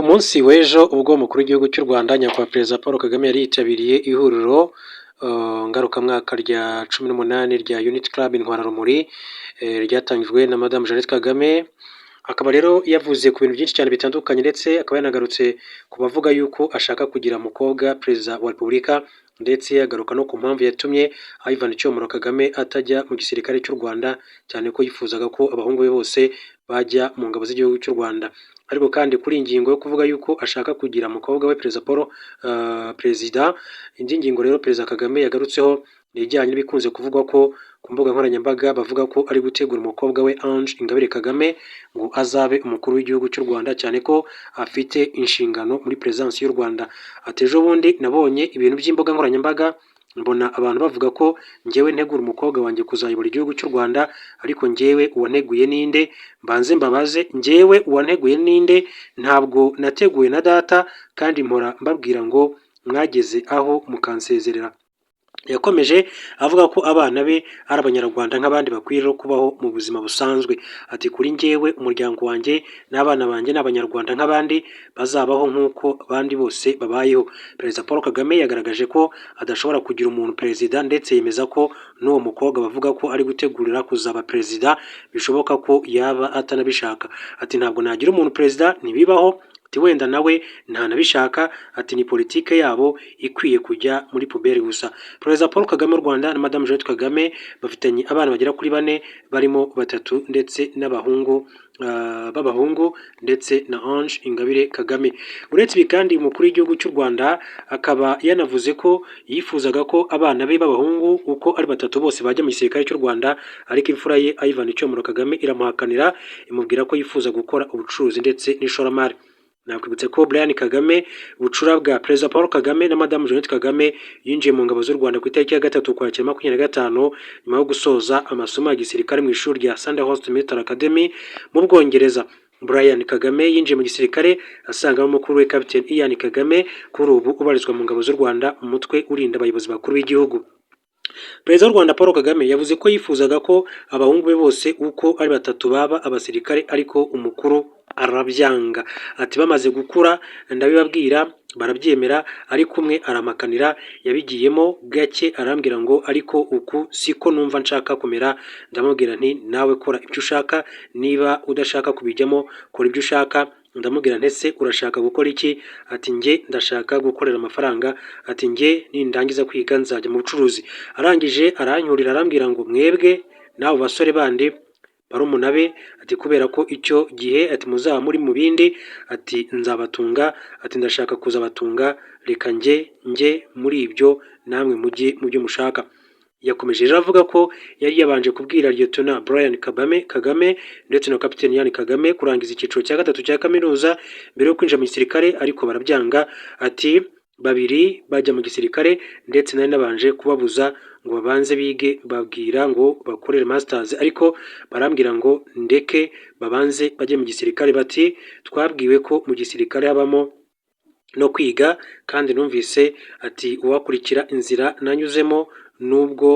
Ku munsi w'ejo, ubwo umukuru w'igihugu cy'u Rwanda, Nyakubahwa Perezida Paul Kagame, yari yitabiriye ihuriro ngarukamwaka rya 18 rya Unity Club Intwararumuri ryatangijwe na Madamu Jeannette Kagame, akaba rero yavuze ku bintu byinshi cyane bitandukanye, ndetse akaba yanagarutse ku bavuga yuko ashaka kugira umukobwa Perezida wa Repubulika, ndetse agaruka no ku mpamvu yatumye Ivan Cyomoro Kagame atajya mu gisirikare cy'u Rwanda, cyane ko yifuzaga ko abahungu be bose bajya mu ngabo z'igihugu cy'u Rwanda. Ariko kandi kuri iyi ngingo yo kuvuga yuko ashaka kugira umukobwa we Perezida Paul Perezida, indi ngingo rero Perezida Kagame yagarutseho ni ijyanye n'ibikunze kuvugwa ko ku mbuga nkoranyambaga bavuga ko ari gutegura umukobwa we Ange Ingabire Kagame ngo azabe umukuru w'igihugu cy'u Rwanda, cyane ko afite inshingano muri perezidansi y'u Rwanda. Ati: "Ejo bundi nabonye ibintu by'imbuga nkoranyambaga, mbona abantu bavuga ko njyewe ntegura umukobwa wanjye kuzayobora igihugu cy'u Rwanda, ariko njyewe uwanteguye ninde? Mbanze mbabaze, njyewe uwanteguye ninde? Ntabwo nateguwe na data, kandi mpora mbabwira ngo mwageze aho mukansezerera." Yakomeje avuga ko abana be ari Abanyarwanda nk'abandi, bakwiye rero kubaho mu buzima busanzwe. Ati: "Kuri njyewe, umuryango wanjye n'abana banjye ni Abanyarwanda nk'abandi, bazabaho nk'uko abandi bose babayeho." Perezida Paul Kagame yagaragaje ko adashobora kugira umuntu perezida, ndetse yemeza ko n'uwo mukobwa bavuga ko ari gutegurira kuzaba perezida bishoboka ko yaba atanabishaka. Ati: "Ntabwo nagira umuntu perezida, ntibibaho." Ati: "Wenda nawe ntanabishaka." Ati: "Ni politike yabo ikwiye kujya muri poubelle gusa." Perezida Paul Kagame w'u Rwanda na Madamu Jeannette Kagame bafitanye abana bagera kuri bane, barimo batatu ndetse n'abahungu b'abahungu ndetse na Ange Ingabire Kagame. Uretse ibi kandi, umukuru w'igihugu cy'u Rwanda akaba yanavuze ko yifuzaga ko abana be b'abahungu uko ari batatu bose bajya mu gisirikare cy'u Rwanda, ariko imfura ye Ivan Cyomoro Kagame iramuhakanira, imubwira ko yifuza gukora ubucuruzi ndetse n'ishoramari. Nakwibutse ko Brian Kagame, bucura bwa Perezida Paul Kagame na Madamu Jeannette Kagame, yinjiye mu ngabo z'u Rwanda ku itariki ya 3 Ukwakira 2025, nyuma yo gusoza amasomo ya gisirikare mu ishuri rya Sandhurst Military Academy mu Bwongereza. Brian Kagame yinjiye mu gisirikare asangamo mukuru we Captain Ian Kagame, kuri ubu ubarizwa mu ngabo z'u Rwanda, umutwe urinda abayobozi bakuru b'igihugu. Perezida w'u Rwanda Paul Kagame yavuze ko yifuzaga ko abahungu be bose uko ari batatu baba abasirikare, ariko umukuru arabyanga. Ati: "Bamaze gukura ndabibabwira barabyemera, ariko umwe arampakanira, yabigiyemo gake arambwira ngo ariko uku siko numva nshaka kumera. Ndamubwira nti nawe kora ibyo ushaka, niba udashaka kubijyamo kora ibyo ushaka. Ndamubwira nti ese urashaka gukora iki? Ati njye ndashaka gukorera amafaranga. Ati njye nindangiza kwiga nzajya mu bucuruzi. Arangije aranyurira, arambwira ngo mwebwe n'abo basore bandi barumuna be, ati kubera ko icyo gihe, ati muzaba muri mu bindi, ati nzabatunga, ati ndashaka kuzabatunga, reka njye muri ibyo, namwe mujye mu byo mushaka." Yakomeje rero avuga ko yari yabanje kubwira Lieutenant Brian Kagame ndetse na Captain Ian Kagame kurangiza icyiciro cya gatatu cya kaminuza mbere yo kwinjira mu gisirikare, ariko barabyanga. Ati: "Babiri bajya mu gisirikare, ndetse nari nabanje kubabuza ngo babanze bige, babwira ngo bakorere masters, ariko barambwira ngo ndeke babanze bajye mu gisirikare, bati twabwiwe ko mu gisirikare habamo no kwiga, kandi numvise, ati uwakurikira inzira nanyuzemo, nubwo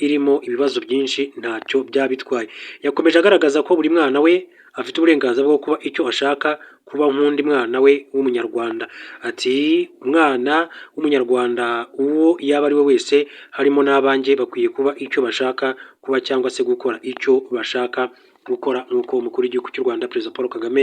irimo ibibazo byinshi, ntacyo byaba bitwaye." Yakomeje agaragaza ko buri mwana we afite uburenganzira bwo kuba icyo ashaka kuba nk'undi mwana we w'Umunyarwanda. Ati: "Umwana w'Umunyarwanda uwo yaba ari we wese, harimo n'abanjye, bakwiye kuba icyo bashaka kuba cyangwa se gukora icyo bashaka gukora," nk'uko umukuru w'igihugu cy'u Rwanda, Perezida Paul Kagame,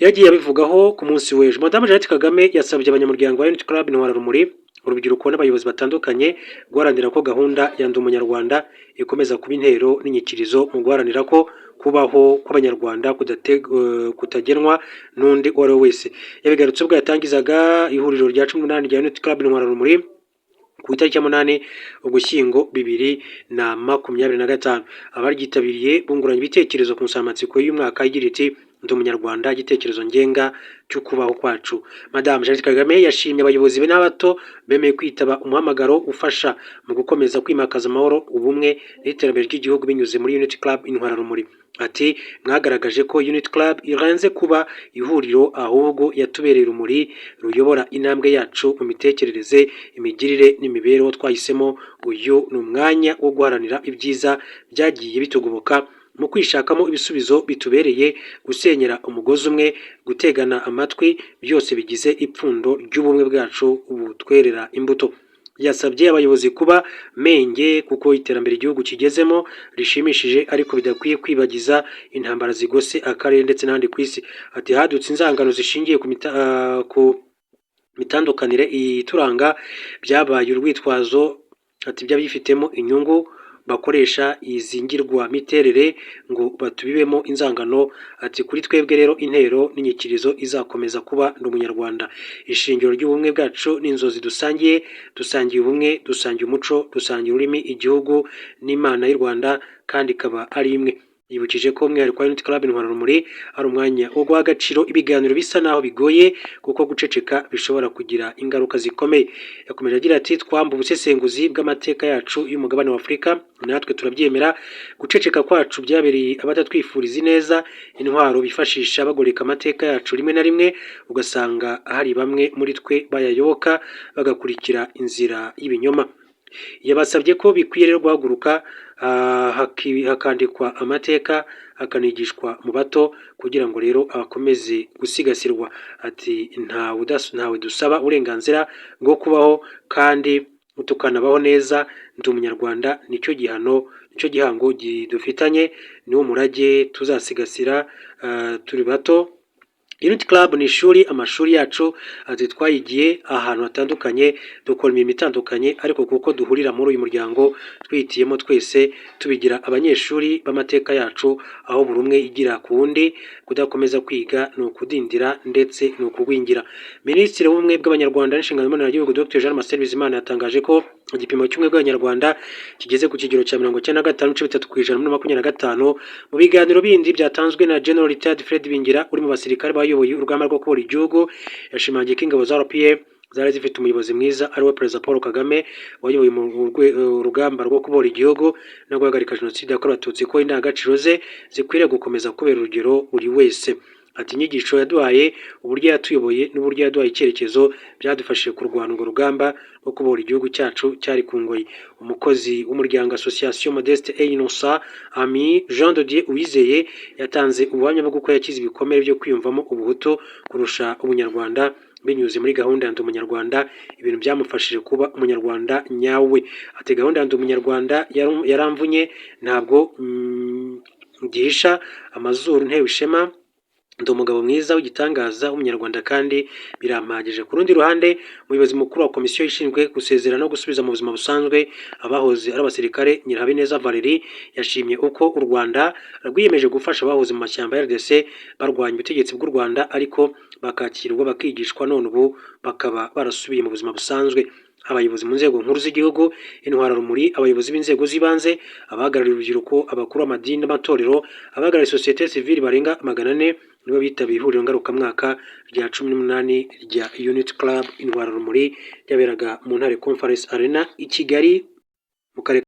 yagiye abivugaho ku munsi w'ejo. Madamu Jeannette Kagame yasabye abanyamuryango ba Unity Club Intwararumuri, urubyiruko n'abayobozi batandukanye guharanira ko gahunda ya Ndi Umunyarwanda ikomeza kuba intero n'inyikirizo mu guharanira ko kubaho kw'Abanyarwanda kutagenwa n'undi uwo ari we wese. Yabigarutse ubwo yatangizaga ihuriro rya 18 rya Unity Club Intwararumuri ku itariki ya 8 Ugushyingo 2025. Abaryitabiriye bunguranye ibitekerezo ku nsanganyamatsiko y'umwaka igira iti: "Ndi Umunyarwanda, igitekerezo ngenga cyo kubaho kwacu." Madamu Jeannette Kagame yashimye abayobozi be n'abato bemeye kwitaba umuhamagaro ufasha mu gukomeza kwimakaza amahoro, ubumwe n'iterambere ry'igihugu binyuze muri Unity Club Intwararumuri. Ati: "Mwagaragaje ko Unity Club irenze kuba ihuriro, ahubwo yatubereye urumuri ruyobora intambwe yacu mu mitekerereze, imigirire n'imibereho twahisemo. Uyu ni umwanya wo guharanira ibyiza byagiye bitugoboka. Mu kwishakamo ibisubizo bitubereye, gusenyera umugozi umwe, gutegana amatwi, byose bigize ipfundo ry'ubumwe bwacu butwerera imbuto. Yasabye abayobozi kuba menge kuko iterambere igihugu kigezemo rishimishije, ariko bidakwiye kwibagiza intambara zigose akarere ndetse n'ahandi ku isi. Ati: "Hadutse inzangano zishingiye ku mitandukanire ituranga, byabaye urwitwazo." Ati: "By'abifitemo inyungu bakoresha izi ngirwamiterere ngo batubibemo inzangano." Ati: "Kuri twebwe rero, intero n'inyikirizo izakomeza kuba Ndi Umunyarwanda, ishingiro ry'ubumwe bwacu n'inzozi dusangiye. Dusangiye ubumwe, dusangiye umuco, dusangiye ururimi, igihugu n'Imana y'u Rwanda kandi ikaba ari imwe." Yibukije ko umwihariko wa Unity Club Intwararumuri ari umwanya wo guha agaciro ibiganiro bisa naho bigoye, kuko guceceka bishobora kugira ingaruka zikomeye. Yakomeje agira ati: "Twambuwe ubusesenguzi bw'amateka yacu y'umugabane wa Afurika, natwe turabyemera. Guceceka kwacu byabereye abatatwifuriza ineza intwaro bifashisha bagoreka amateka yacu, rimwe na rimwe ugasanga hari bamwe muri twe bayayoboka, bagakurikira inzira y'ibinyoma." Yabasabye ko bikwiye rero guhaguruka, hakandikwa amateka, akanigishwa mu bato kugira ngo rero akomeze gusigasirwa. Ati: "Ntawe dusaba uburenganzira bwo kubaho kandi tukanabaho neza. Ndi Umunyarwanda, nicyo gihano, nicyo gihango dufitanye, niwo murage tuzasigasira turi bato." Unity Club ni ishuri, amashuri yacu. Ati: "Twayigiye ahantu hatandukanye, dukora imirimo itandukanye, ariko kuko duhurira muri uyu muryango twihitiyemo twese, tubigira abanyeshuri b'amateka yacu, aho buri umwe yigira ku wundi. Kudakomeza kwiga ni ukudindira ndetse ni ukugwingira." Minisitiri w'Ubumwe bw'Abanyarwanda n'Inshingano Mboneragihugu, Dr Jean Damascène Bizimana, yatangaje ko igipimo cy'ubumwe bw'Abanyarwanda kigeze ku kigero cya 95.3% muri 25. Mu biganiro bindi byatanzwe na General Retired Fred Ibingira, uri mu basirikare bayoboye urugamba rwo kubohora igihugu, yashimangiye ko ingabo za RPA zari zifite umuyobozi mwiza, ariwe Perezida Paul Kagame, wayoboye urugamba rwo kubohora igihugu no guhagarika Jenoside yakorewe Abatutsi, ko indangagaciro ze zikwiriye gukomeza kubera urugero buri wese. Ati: "Inyigisho yaduhaye, uburyo yatuyoboye n'uburyo yaduhaye icyerekezo byadufashije kurwana urwo rugamba rwo kubohora igihugu cyacu cyari ku ngoyi." Umukozi w'umuryango Association Modeste et Innocent Ami, Jean de Dieu Uwizeye, yatanze ubuhamya bw'uko yakize ibikomere byo kwiyumvamo ubuhutu kurusha ubunyarwanda binyuze muri gahunda ya Ndi Umunyarwanda, ibintu byamufashije kuba Umunyarwanda nyawe. Ati: "Gahunda ya Ndi Umunyarwanda yaramvunye, ntabwo ngihisha amazuru, ntewe ishema, ndi umugabo mwiza w'igitangaza w'Umunyarwanda kandi birampagije." Ku rundi ruhande, umuyobozi mukuru wa komisiyo ishinzwe gusezera no gusubiza mu buzima busanzwe abahoze ari abasirikare, Nyirahabineza Valerie, yashimye uko u Rwanda rwiyemeje gufasha abahoze mu mashyamba ya RDC barwanya ubutegetsi bw'u Rwanda, ariko bakakirwa, bakigishwa, none ubu bakaba barasubiye mu buzima busanzwe. Abayobozi mu nzego nkuru z'igihugu, Intwararumuri, abayobozi b'inzego z'ibanze, abahagarariye urubyiruko, abakuru b'amadini n'amatorero, abahagarariye sosiyete sivile barenga 400 nibo bitabiriye ihuriro ngarukamwaka rya 18 rya Unity Club Intwararumuri ryaberaga mu Ntare Conference Arena i Kigali mu karere.